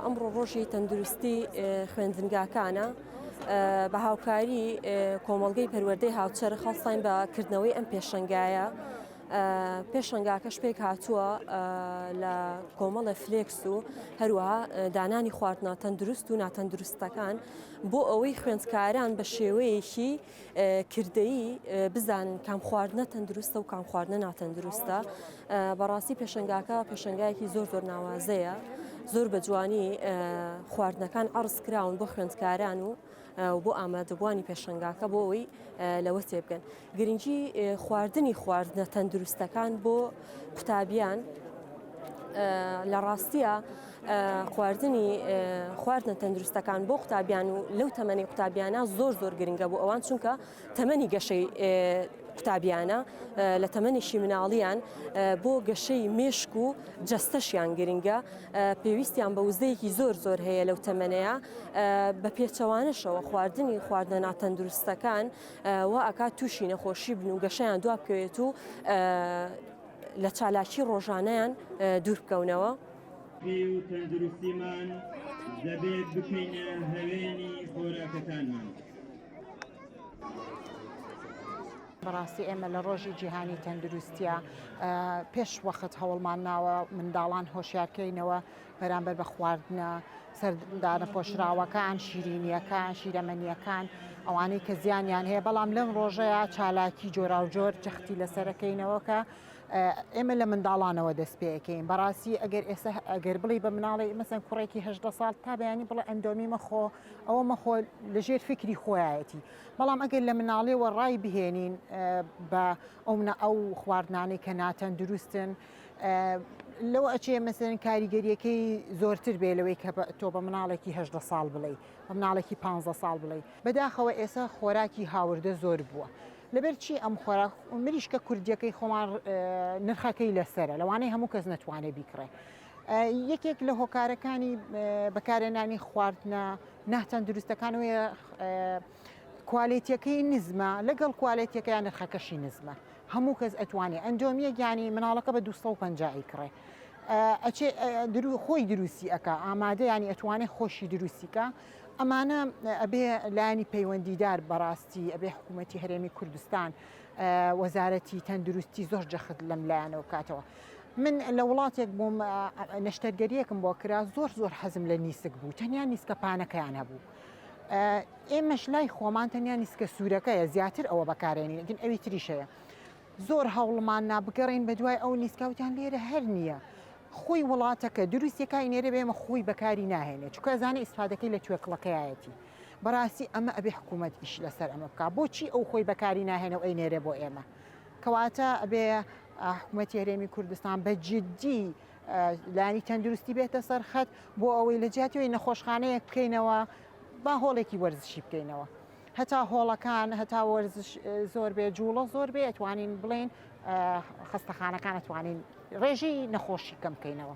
ئەمڕۆ ڕۆژی تەندروستی خوێندنگاکانە بە هاوکاری کۆمەڵگەی پەروەردەی هاوچەرخ هەڵساین بە کردنەوەی ئەم پێشەنگایە پێشەنگاکەش پێک هاتووە لە کۆمەڵە فلێکس و هەروەها دانانی خواردنە تەندروست و ناتەندروستەکان بۆ ئەوەی خوێندکاران بە شێوەیەکی کردەیی بزانن کام خواردنە تەندروستە و کام خواردنە ناتەندروستە بەڕاستی پێشەنگاکە پێشەنگایەکی زۆر زۆر ناوازەیە زۆر بە جوانی خواردنەکان عرض کراون بۆ خوێندکاران و بۆ ئامادەبووانی پێشەنگاکە بۆ ئەوەی لەوە تێبگەن گرنگی خواردنی خواردنە تەندروستەکان بۆ قوتابیان لە ڕاستیە خواردنی خواردنە تەندروستەکان بۆ قوتابیان و لەو تەمەنی قوتابیانە زۆر زۆر گرنگە بۆ ئەوان چونکە تەمەنی گەشەی قوتابیانە لە تەمەنیشی مناڵیان بۆ گەشەی مێشک و جەستەشیان گرنگە پێویستیان بە وزەیەکی زۆر زۆر هەیە لەو تەمەنەیە بە پێچەوانەشەوە خواردنی خواردنە ناتەندروستەکان وا ئەکات تووشی نەخۆشی بن و گەشەیان دوا بکەوێت و لە چالاکی ڕۆژانەیان دوور بکەونەوە. پێ و تەندروستیمان دەبێت بکەینە هەوێنی خۆراکەکانمان. بەڕاستی ئێمە لە ڕۆژی جیهانی تەندروستیە پێش وەخت هەوڵمان ناوە منداڵان هۆشیارکەینەوە بەرامبەر بە خواردنە سەردانەپۆشراوەکان، شیرینییەکان، شیرەمەنییەکان، ئەوانەی کە زیانیان هەیە، بەڵام لەم ڕۆژەیا چالاکی جۆراوجۆر جەختی لەسەرەکەینەوە کە ئێمە لە منداڵانەوە دەست پێەکەین بەڕاستی ئەگەر ئێستا ئەگەر بڵی بە مناڵی مەسەن کوڕێکی هەدە ساڵ تا بەیانی بڵێ ئەندۆمی مەخۆ ئەوە مەخۆ لەژێر فکری خۆیەتی بەڵام ئەگەر لە مناڵیەوە ڕای بهێنین بە ئەو منە ئەو خواردنانەی کە ناتەندروستن لەوە ئەچێ مەسەن کاریگەریەکەی زۆرتر بێ لەوەی کە تۆ بە مناڵێکی هەدە ساڵ بڵێ بە مناڵێکی پ ساڵ بڵێ بەداخەوە ئێستا خۆراکی هاوردە زۆر بووە لەبەر چی ئەم خۆراک مریشکە کوردیەکەی خۆمان نرخەکەی لەسرە لەوانەیە هەموو کەس نەتوانێت بیکڕێ یەکێک لە هۆکارەکانی بەکارێنانی خواردنە ناتەندروستەکانەوەیە کوالێتیەکەی نزمە لەگەڵ کوالێتیەکەیان نرخەکەشی نزمە هەموو کەس ئەتوانێ ئەندۆمیەک یانی مناڵەکە بە 250 ئەیکڕێ ئەچێ درو خۆی دروستی ئەکا ئامادە ینی ئەتوانێ خۆشی دروستیکە ئەمانە ئەبێ لایەنی پەیوەندیدار بەڕاستی ئەبێ حکوومەتی هەرێمی کوردستان وەزارەتی تەندروستی زۆر جەخت لەم لایەنەوە بکاتەوە. من لە وڵاتێک بووم نەشتەرگەریەکم بۆ کرا زۆر زۆر حەزم لە نیسک بوو تەنیا نیسکە پانەکەیان هەبوو ئێمەش لای خۆمان تەنیا نیسکە سوورەکەیە زیاتر ئەوە بەکارێنین گن ئەوی تریش هەیە زۆر هەوڵمان نا بگەڕێین بەدوای ئەو نیسکە وتیان لێرە هەر نییە خۆی وڵاتەکە دروستیەکە ئەینێرێ بە ئێمە خۆی بەکاری ناهێنێت چونکە ئەزانێ ئیسفادەکەی لە توێکڵەکەیایەتی بەڕاستی ئەمە ئەبێ حکوومەت ئیش لەسەر ئەمە بکا بۆچی ئەو خۆی بەکاری ناهێنە و ئەینێرێ بۆ ئێمە کەواتە ئەبێ حکوومەتی هەرێمی کوردستان بە جدی لایەنی تەندروستی بێتە سەر خەت بۆ ئەوەی لە جیاتی ئەوەی نەخۆشخانەیەک بکەینەوە با هۆڵێکی وەرزشی بکەینەوە هەتا هۆڵەکان هەتا وەرزش زۆر بێ جوڵە زۆر بێ ئەتوانین بڵێن خەستەخانەکان ئەتوانین ڕێژەی نەخۆشی کەم بکەینەوە.